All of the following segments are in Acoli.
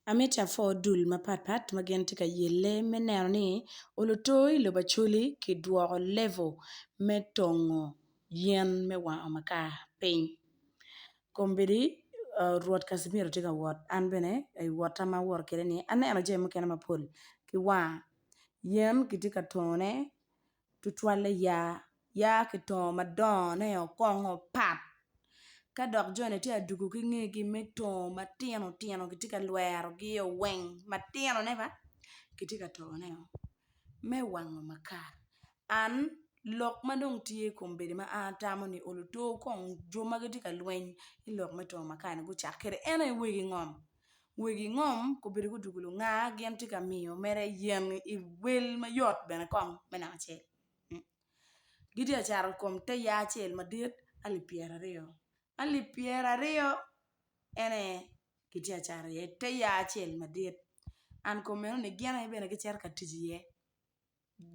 Amito apwo dul mapatpat ma gin tye ka yelle me neno ni oluto i lobo Acholi kidwoko level me tongo yen me wango makar piny kombeddi Rwot Kacimiro tye ka wot an bene i wotta ma awoto kwede-ni aneno jami mukene mapol ki wanga yen kitye ka tongone tutwalle yaa, yaa kitongo madongone kongo pat ka dok joni tye ka dugo ki ngegi me tongo matino tino gitye ka lwerogi weng matinone ba kitye ka tongone me wango makar an lok ma dong tye kombeddi ma an atamo ni oluto kong jo ma gitye ka lweny i lok me tongo makar-ni gucak kwede en aye wegi ngom. Wegi ngom obedo gudwogo lunga gin tye ka miyo mere yen i wel mayot bene kong me namba acel gitye ka cato kom te ya acel madit alip pyeraryo alip pyeraryo en aye kitye ka cato iye te ya acel madit and kom meno ni gin aye bene gicito ka tic iye.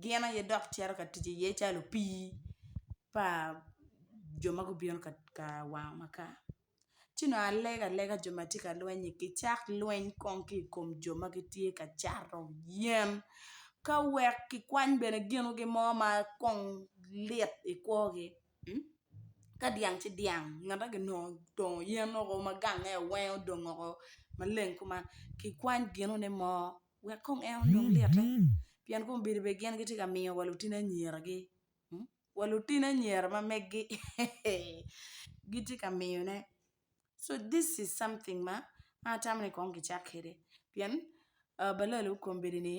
Gin aye dok cito ka tic iye calo opii pa jo ma gubino ka wango makar ci nongo alego alega jo ma tye ka lweny-nyi kicak lweny kong ki i kom jo ma gitye ka cato yen ka wek kikwany bene ginogi mo ma kong lit i kwogi ka dyang ci dyang ngat ma ginongo otongo yen woko ma gange weng odong woko maleng kuman kikwany ginone mo wek kong en onong litte pien kombeddi bene gin gitye ka miyo wa lutino anyiragi wa lutino anyira ma meggi gitye ka miyone so this is something ma an atamo ni kong kicak kwede pien balalo kombeddi ni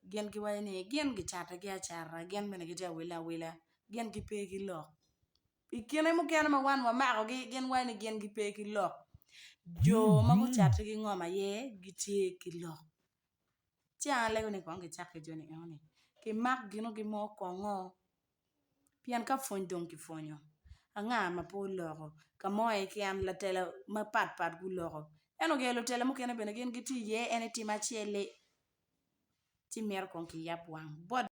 gin giwaco ni gin gicatogi acata gin bene gitye ka wille awila gin gipe ki lok. I kine mukene ma wan wamakogi gin waco ni gin gipe ki lok. Jo ma gucatte ki ngom aye gitye ki lok. Ci an alego ni kong gicak ki joni enoni kimak ginogi mo kongo pien ka pwony dong kipwonyo anga ma pe oloko ka mo keken latela mapat pat guloko ento gire lutela mukene bene gin gitye iye en aye tim acel-li ci mito kong kiyab wang bot.